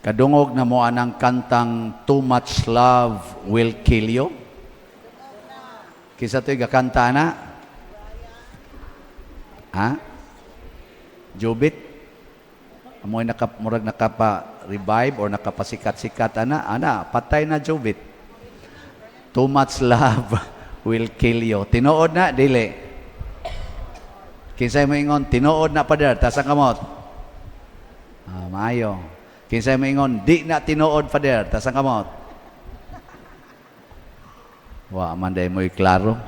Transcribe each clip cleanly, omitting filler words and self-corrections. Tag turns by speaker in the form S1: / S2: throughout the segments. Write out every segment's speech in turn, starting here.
S1: Kadungog na mo anang kantang "Too Much Love Will Kill You"? Kinsa to'y gakanta na? Ha? Jubit? Amoy naka, murag nakapa-revive or nakapasikat-sikat ana, ana, patay na Jubit. "Too much love will kill you." Tinuod na, dili? Kinsay moingon tinuod na, Father? Taas ang kamot. Ah, maayo. Kinsay moingon di na tinuod, Father? Taas ang kamot. Wa man day mo'y klaro.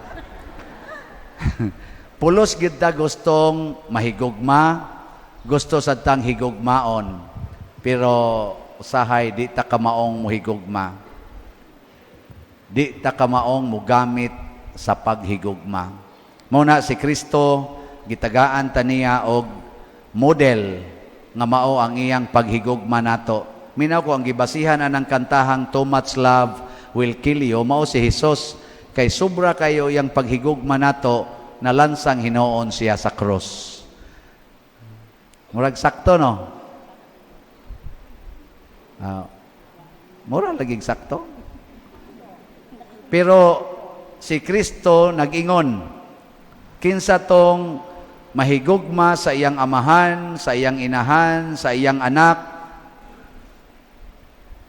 S1: Pulos gid ta gustong mahigugma, gusto sad tang higugmaon. Pero usahay di ta kamaong mohigugma. Di ta kamaong mugamit sa paghigugma. Mao na si Kristo gitagaan ta niya og model nga mao ang iyang paghigugma nato. Minaw ko ang gibasihan anang kantahang "Too Much Love Will Kill You" mao si Jesus, kay sobra kayo iyang paghigugma nato, nalansang hinuon siya sa krus. Murag sakto, no? Ah, mura laging sakto. Pero si Kristo nag-ingon, kinsa tong mahigugma sa iyang amahan, sa iyang inahan, sa iyang anak,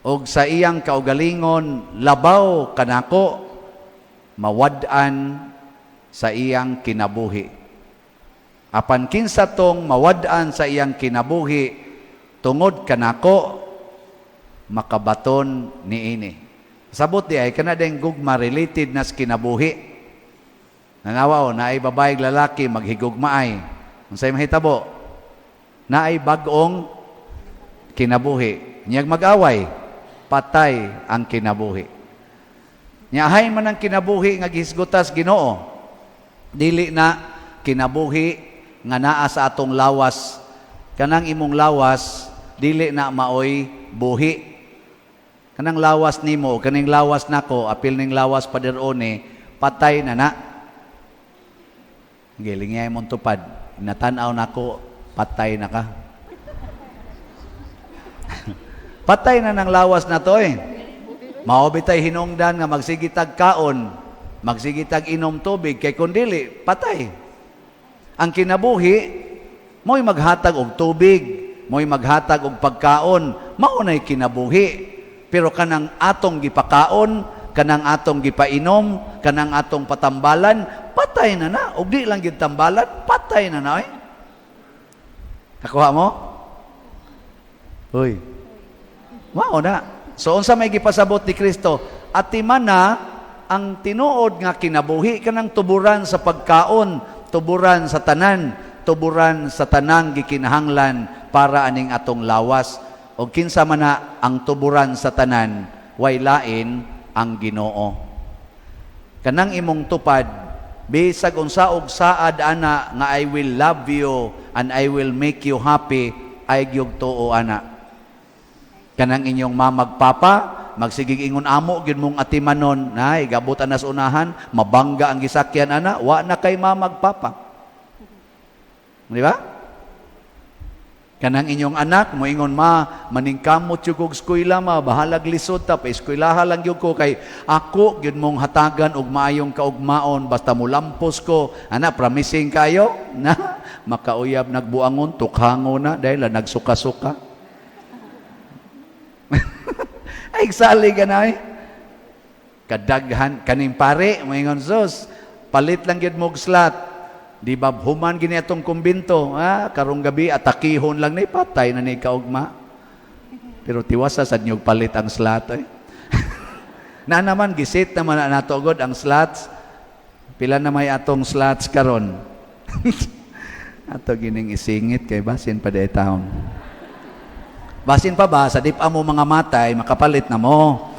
S1: og sa iyang kaugalingon labaw kanako, mawad-an sa iyang kinabuhi. Apan kinsa tong mawad-an sa iyang kinabuhi tungod kanako, makabaton niini. Sabot di ay kana ding gugma related na sa kinabuhi. Nanawa o, naay babae, lalaki maghigugmaay. Unsay mahitabo? Naay bag-ong kinabuhi. Niyag mag-away, patay ang kinabuhi. Nya hay man ang kinabuhi nga gihisgutas Ginoo. Dili na kinabuhi nga naa sa atong lawas. Kanang imong lawas dili na maoy buhi. Kanang lawas nimo, kaning lawas nako, apil ning lawas, Pader One, patay na na. Giling mong tupad. Natanaw nako, patay na ka. Patay na ng lawas na to eh. Mao bitay hinungdan nga magsigitag kaon, magsigitag inom tubig, kay kun dili, patay. Ang kinabuhi, mo'y maghatag og tubig, mo'y maghatag og pagkaon, mao na'y kinabuhi. Pero kanang atong gipakaon, kanang atong gipainom, kanang atong patambalan, patay na na. Og di lang gid tambalan, patay na na eh. Nakuha mo? Uy. Mao na. So unsa may gipasabot ni Kristo? Atiman na ang tinuod nga kinabuhi, kanang tuburan sa pagkaon, tuburan sa tanan, tuburan sa tanang gikinahanglan para aning atong lawas. O kinsa man na ang tuburan sa tanan, way lain ang Ginoo. Kanang imong tupad, bisag unsa og saad ana nga "I will love you and I will make you happy," ay gyud tuo ana. Kanang inyong mamag papa, magsigig ingon, "Amo gyud mong atimanon," nay gabot ana sa unahan, mabangga ang gisakyan ana, wa na kay mamag papa. Di ba? Kanang inyong anak, moingon, "Ma, maningkamot jud kog eskwela, ma, bahalag lisod ta, pa-eskwelaha lang gyud ko kay ako gyud mong hatagan og maayong kaugmaon basta mulampos ko." Ana, promising kayo na makauyab nagbuangon, tukhango na dahil nagsuka-suka. Ay, sali ka na eh. Kadaghan, kaning pare, moingon, "Sus, palit lang gyud mo og slot. Di ba human gini atong kumbinto, ha? Karong gabi atakihon lang ni," patay na ni kaugma. Pero tiwasa sad niyog palit ang slot eh. Na naman gisit naman na nato gud ang slots. Pila na may atong slots karon? Ato gining isingit kay basin pa day taon. Basin pa ba sa di pa mo mga matay makapalit na mo.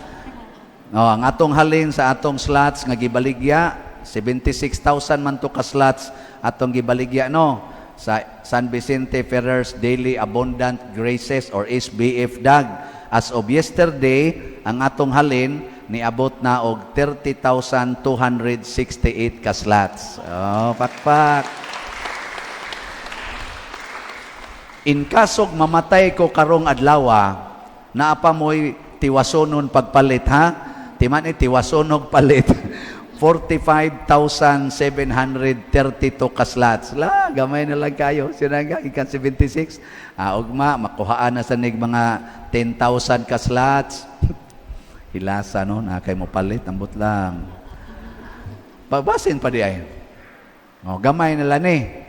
S1: Oh, ang atong halin sa atong slots nga gibaligya, 76,000 man to ka slots atong gibaligya, no, sa San Vicente Ferrer's Daily Abundant Graces or SBF DAG. As of yesterday, ang atong halin niabot na og 30,268 ka slots. Oh, pakpak. In kasog mamatay ko karong adlaw, Naa pa mo'y tiwasonon pagpalit, ha? Timan ni tiwasonog palit. 45,732 ka slots. La, gamay na lang kayo. Sinangga, ikan 76. Ah, ugma, makuhaan na sa nig mga 10,000 ka slots. Hilasa, no? Na kay mo palit, ambot lang. Pagbasin pa di ay. O, gamay na lang eh.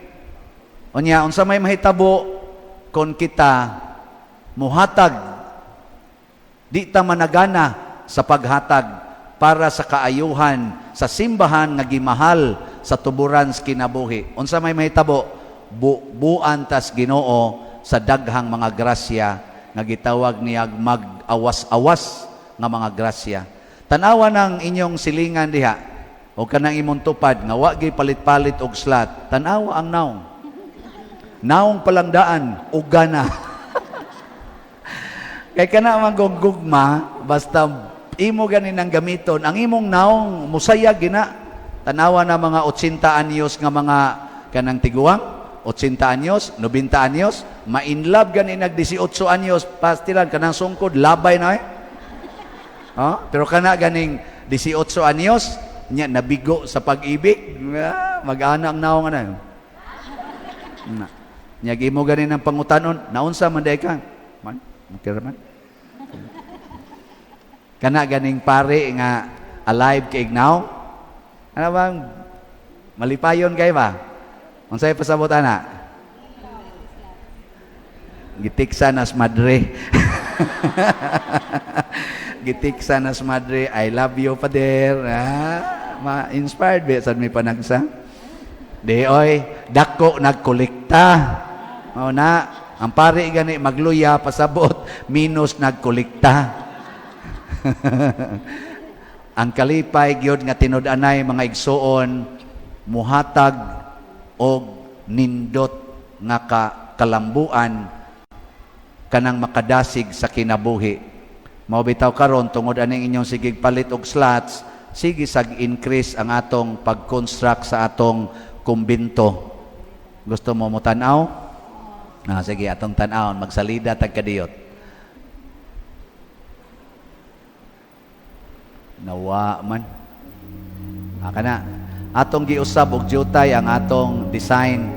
S1: Unya, unsa may mahitabo kon kita muhatag, di ta managana sa paghatag para sa kaayuhan sa simbahan nga gimahal sa tuburan sa kinabuhi. Unsa may mahitabo? Buan tas Ginoo sa daghang mga grasya nga gitawag niyag mag-awas-awas nga mga grasya. Tan-awa ng inyong silingan diha o kanang imong tupad nga wa gyud palit-palit og slot. Tan-awa ang naong. Naong palangdaan og gana. Kay kana man gugma, basta imo ganin ang gamiton, ang imong naong musaya gina. Tanawa na mga 80 anyos nga mga kanang tiguang, 80 anyos, 90 anyos, ma-inlove gani nag 18 anyos, pastilan kanang sungkod labay na eh. Oh, pero kana ganing 18 anyos, nya nabigo sa pag-ibig, ah, mag-ana ang naong ana. Na. Nya imo ganin ang pangutanon, naunsa man day ka? Man, okay man. Kana ganing pare nga alive kay now. Ano bang malipayon kay ba? Unsay pasabot ana? Gitiksa nas madre. Gitiksa nas madre, "I love you, Father." Ah, ma-inspired ba sad mi panagsa? Di oy, dako nagkolekta. Mao na, ang pare gani magluya pasabot minus nagkolekta. Ang kalipay gyud nga tinud-anay, mga igsuon, muhatag og nindot nga ka kalambuan kanang makadasig sa kinabuhi. Mao bitaw karon, tungod aning inyong sigig palit og slots, sige sag increase ang atong pag-construct sa atong kumbinto. Gusto mo mo tan-aw? Ah, sige, atong tan-awon, magsalida tag kadiyot. Nawa man. Ah, kana. Atong giusab og jutay ang atong design.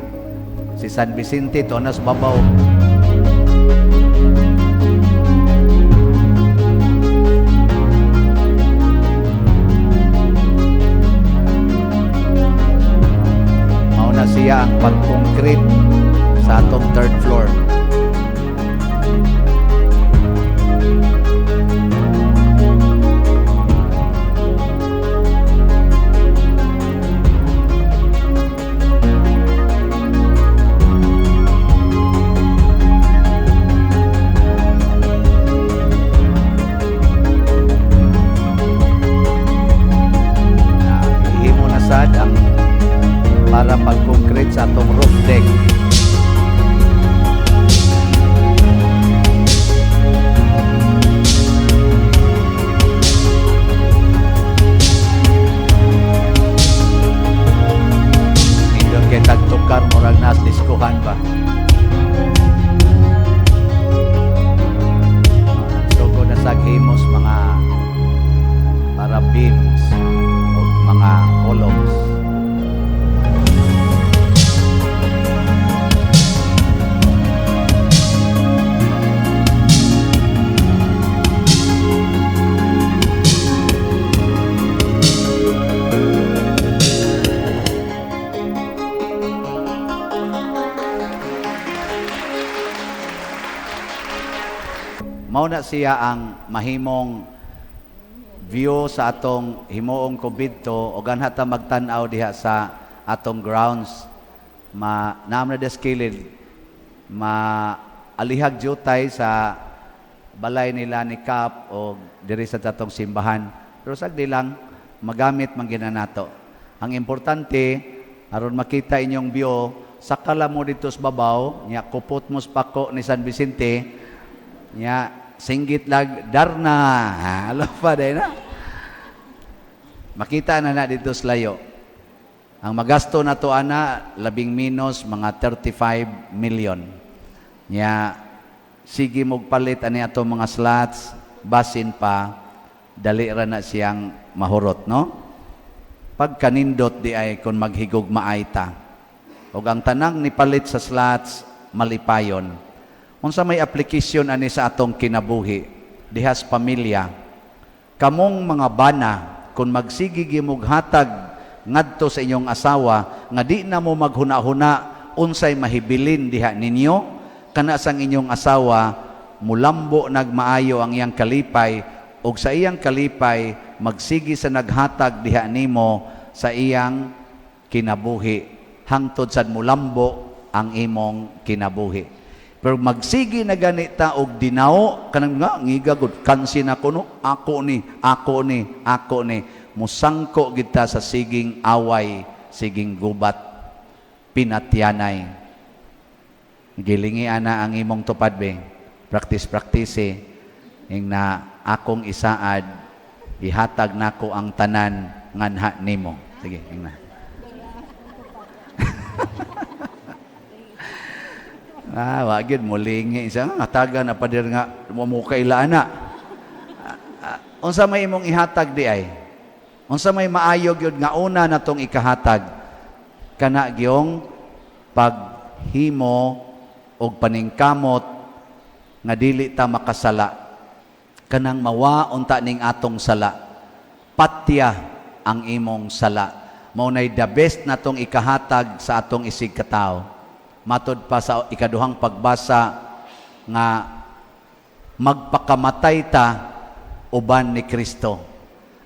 S1: Si San Vicente to nas babaw. Mao na siya ang pag-concrete sa atong third floor. Na himo na sad ang para pag-concrete sa atong roof deck. Nindot kay tagtukar, murag nas diskuhan ba. Sugod na sa himos mga para beams o mga columns. Mao na siya ang mahimong view sa atong himuong kumbinto o ganha ta magtan-aw diha sa atong grounds. Ma naam na des kilid, ma alihag jutay sa balay nila ni Kap o diri sa atong simbahan. Pero sagdi lang, magamit man gina nato. Ang importante aron makita inyong view, sakala mo dito sa babaw, nya kupot mo sa pako ni San Vicente, nya singgit lag darna. Alam pa day na. Makita na na dito sa layo. Ang magasto na to ana labing minus mga 35 million. Nya Sige mog palit ani ato mga slots, basin pa dali ra na siyang mahurot, no? Pagkanindot di ay kung maghigugmaay ta. Ug ang tanang nipalit sa slots malipayon. Unsa may application ani sa atong kinabuhi dihas pamilya? Kamong mga bana, kung magsige mog hatag ngadto sa inyong asawa nga di na mo maghuna-huna unsay mahibilin diha ninyo, kana sang inyong asawa mulambo nagmaayo ang iyang kalipay, ug sa iyang kalipay magsige sa naghatag diha nimo sa iyang kinabuhi hangtod sad mulambo ang imong kinabuhi. Pero magsige na gani ta og dinaw kanang nga ngiga gud kansi na kuno, ako ni, ako ni, ako ni, musangko gid ta sa siging away, siging gubat, pinatyanay. Gilingi ana ang imong tupad be. Practice, practice eh. Ing na akong isaad, ihatag nako ang tanan nganha nimo. Sige, ing na. Ah, wa gyud mulingi siya. Hatagan na pader nga mo mo kaila ana. Ah, unsa may imong ihatag di ay? Unsa may maayo gyud nga una natong ikahatag? Kana gyong paghimo og paningkamot nga dili ta makasala. Kanang mawa unta ning atong sala. Patya ang imong sala. Mao nay the best natong ikahatag sa atong isig katawo. Matod pa sa ikaduhang pagbasa nga magpakamatay ta uban ni Kristo.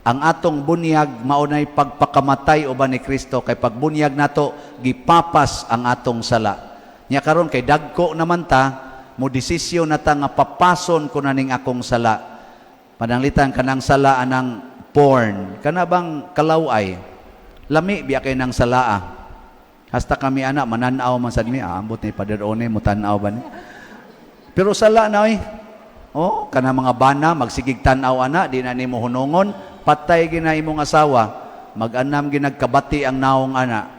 S1: Ang atong bunyag mao nay pagpakamatay uban ni Kristo, kay pagbunyag nato gipapas ang atong sala. Nya karon kay dagko naman ta, mo desisyon na ta nga papason ko na ning akong sala. Pananglitan kanang sala anang porn, kana bang kalaway? Lami biya kay nang salaa. Hasta kami ana mananaw man sad mi, ambot ni Pader One mo tan-aw ba ni. Pero sala na oy. Oh, kana mga bana magsigig tan-aw ana, di na nimo hunungon, patay gina imong asawa, mag-anam ginagkabati ang naong ana.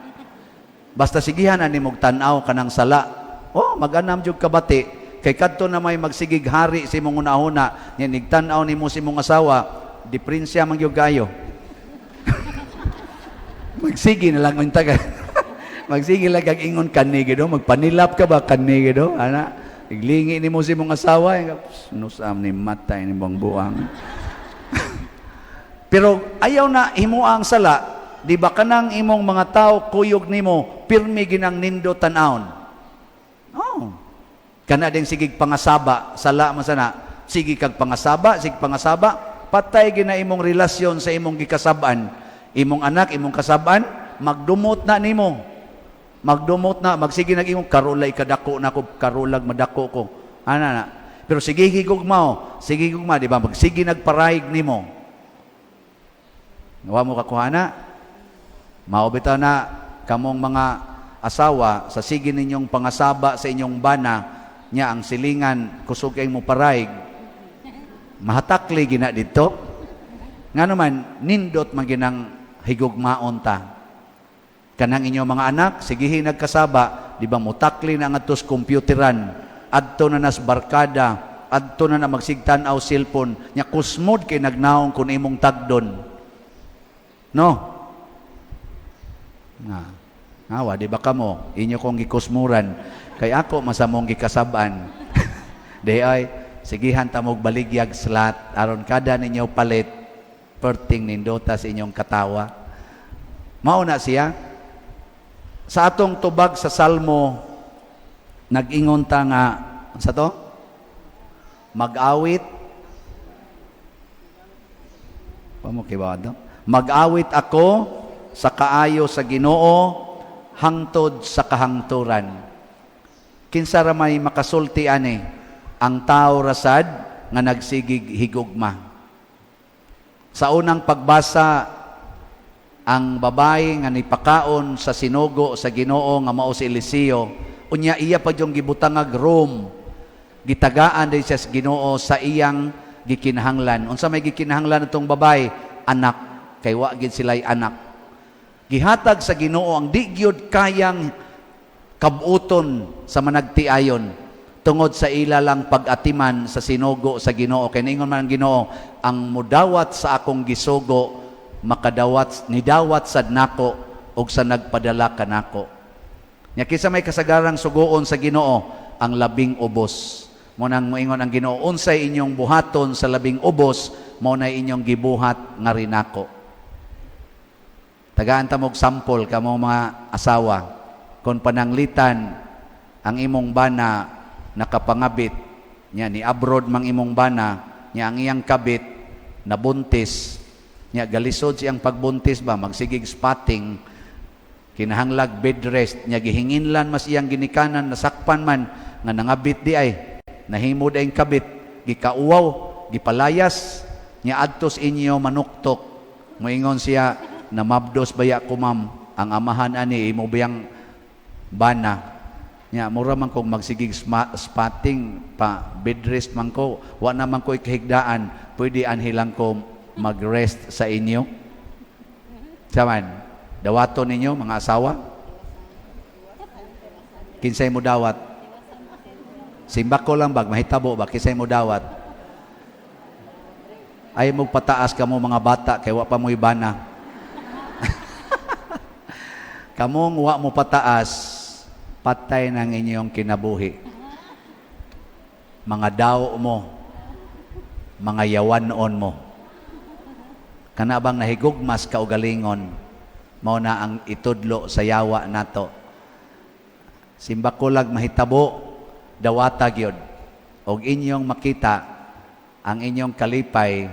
S1: Basta sigihan ani mog tan-aw kanang sala. Oh, mag-anam jud kabati kay kadto na may magsigig hari sa imong hunahuna, nya nigtan-aw nimo sa imong asawa, diferensya man gyud kayo. Magsige na lang unta ka. Magsige lang kag ingon kani gid, magpanilap ka ba kani gid, ana. Iglingi nimo sa imong asawa, nusam ni matay ni bang buang. Pero ayaw na himoa ang sala, di ba kanang imong mga tao kuyog nimo pirmi ginang nindo tan-awon. Oh. Kana din sigig pangasaba, sala man sana. Sige kag pangasaba, sige pangasaba, patay gina imong relasyon sa imong gikasab-an. Imong anak, imong kasab-an, magdumot na nimo. Magdumot na, magsige nag imong karulay kadako na ko, karulag madako ko. Ana na. Pero sige higugma, sige higugma, di ba? Magsige nagparayig nimo. Wa mo kakuha na. Mao bitaw na kamong mga asawa sa sige ninyong pangasaba sa inyong bana nya ang silingan kusog kay mo parayig. Mahatakli gina didto. Nga naman nindot man ginang higugmaon ta. Kanang inyong mga anak, sigihin nagkasaba, di ba mutakli na ngadto sa computeran, adto na nas barkada, adto na na magsigtan-aw cellphone, nya kusmod kay nagnaong kun imong tagdon. No? Nga. Ngawa, di ba kamo? Inyo kong gikusmuran. Kay ako, masamong gikasab-an. Di ay, sigihan ta mog baligyag slot, aron kada ninyo palit, perting nindota sa inyong katawa. Mao na siya. Sa atong tubag sa Salmo, nag-ingon ta nga, sa to? Mag-awit. Pamo kay ba? Mag-awit ako sa kaayo sa Ginoo hangtod sa kahangturan. Kinsa ra may makasulti ani? Ang tao rasad nga nagsigig higugma. Sa unang pagbasa, ang babae nga nipakaon sa sinugo sa Ginoo nga mao si Eliseo, unya iya pa yung gibutangag room, gitagaan din siya sa Ginoo sa iyang gikinahanglan. Unsa may gikinahanglan atong babae? Anak, kay wa gid sila'y anak. Gihatag sa Ginoo ang di gyud kayang kabuton sa managtiayon. Tungod sa ila lang pag-atiman sa sinugo sa Ginoo. Kay ningon man ang Ginoo, "Ang mudawat sa akong gisugo, makadawat, nidawat sad nako og sa nagpadala kanako." Nya kinsa may kasagarang suguon sa Ginoo? Ang labing ubos. Mao nang moingon ang Ginoo, "Unsay inyong buhaton sa labing ubos, mao na inyong gibuhat nga rinako." Tagaan ta mog sample kamo mga asawa. Kung pananglitan ang imong bana nakapangabit, nya ni abroad mang imong bana, nya ang iyang kabit nabuntis, nya galisod siyang pagbuntis ba, magsigig spotting, kinahanglag bed rest, nya gihinginlan mas iyang ginikanan, nasakpan man nga nangabit di ay, nahimo ang kabit, gikauwaw, gipalayas, nya adtos inyo manuktok, moingon siya, "Namabdos baya ko, ma'am, ang amahan ani imo biyang bana. Nya mura man kog magsigig spotting, pa bed rest man ko, wa naman ko ikahigdaan, pwede anhi lang ko mag-rest sa inyo?" Saman, dawaton ninyo, mga asawa? Kinsay mo dawat? Simbako lang bag, mahitabo ba? Kinsay mo dawat? Ay mo pataas kamo mga bata kay wa pa mo'y bana. Kamong wa mo pataas, patay ng inyong kinabuhi. Mga daw mo, mga yawanon mo. Kana bang nahigugmas kaugalingon, mao na ang itudlo sa yawa nato. Simbako lag mahitabo, dawata gyud. Og inyong makita ang inyong kalipay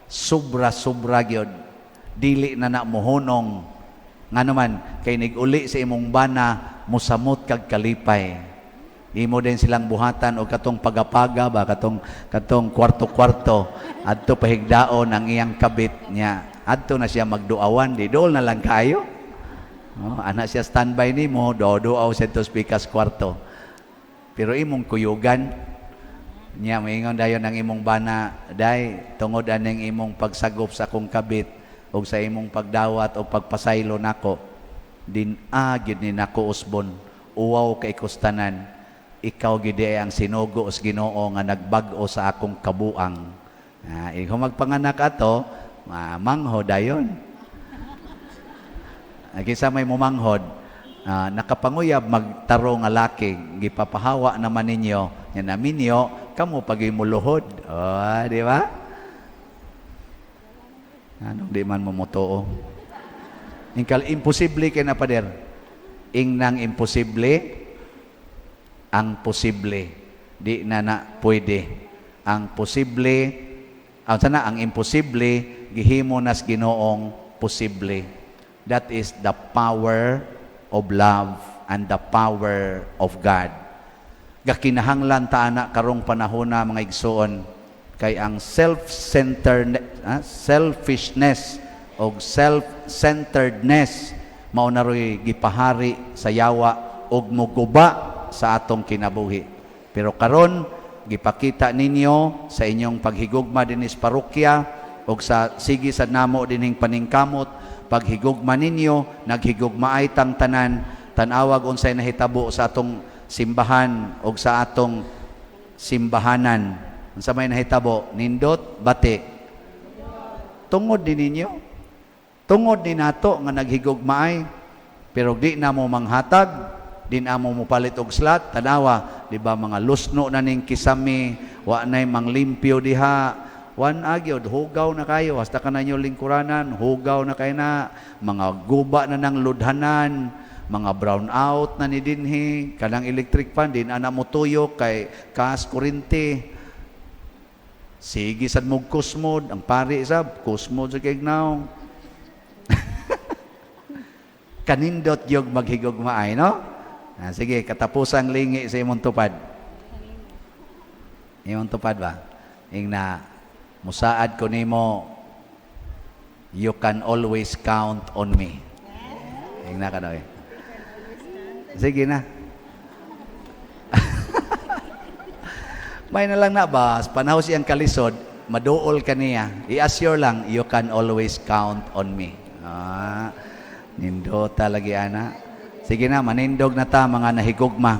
S1: sobra-sobra gyud. Dili na na mohunong, ngano man kay nig-uli sa imong bana, musamot kag kalipay. Imo din silang buhatan og katong pagapaga ba, katong kwarto-kwarto adto pahigdaon ang iyang kabit niya. Adto na siya magduawan, di dool na lang kayo. Oh, ana siya standby nimo, do-duaw sa to pikas kwarto. Pero imong kuyugan niya, moingon dayon ang imong bana, "Day, tungod aning imong pagsagop sa akong kabit ug sa imong pagdawat o pagpasaylo nako, din gyud ni nako usbon, uwaw kay kustanan, ikaw gid ang sinugo sa Ginoo nga nagbag-o sa akong kabuang." Ah, ikaw magpanganak ato, manghod dayon. Kinsa may mumanghod, nakapanguyab magtaro nga laki, gipapahawa naman ninyo, nya naminyo, kamo pag muluhod. Oh, di ba? Anong di man mo motuo? Ingkal imposible kay na, pader. Ingnang imposible, ang posible. Di na na pwede. Ang posible, ang sana ang imposible, gihimo nas Ginoong posible. That is the power of love and the power of God. Gakinahanglan ta ana karong panahona, mga igsoon, kay ang self-centered, selfishness og self-centeredness mao na ro'y gipahari sa yawa og muguba sa atong kinabuhi. Pero karon gipakita ninyo sa inyong paghigugma dinhi sa parokya og sa sige sa namo dinhing paningkamot, paghigugma ninyo, naghigugmaay tang tanan. Tan-awag unsay nahitabo sa atong simbahan og sa atong simbahanan. Unsa may nahitabo? Nindot bati tungod ni ninyo, tungod ni nato nga naghigugmaay. Pero di na mo manghatag, di na mo mopalit og slot. Tanawa, di ba, mga lusno na ning kisami, wa nay manglimpyo diha. Wan agyod, hugaw na kayo hasta ka na inyo lingkuranan, hugaw na kayo na mga guba na ng ludhanan, mga brown out na ni dinhi, kanang electric fan din ana mo tuyo kay kas kurente. Sige sad mo kusmod ang pari, sab kusmod sa kay naong. Kanindot gyud maghigugmaay, no? Ah, sige, katapusang lingi sa imong tupad. Imong tupad ba? Ingna, "Musaad ko nimo, you can always count on me." Ingna ka daw eh. Sige na. May na lang na ba, panahon siyang kalisod, maduol ka niya. I-assure lang, "You can always count on me." Ah, nindota lagi ana. Sige na, manindog na ta, mga nahigugma.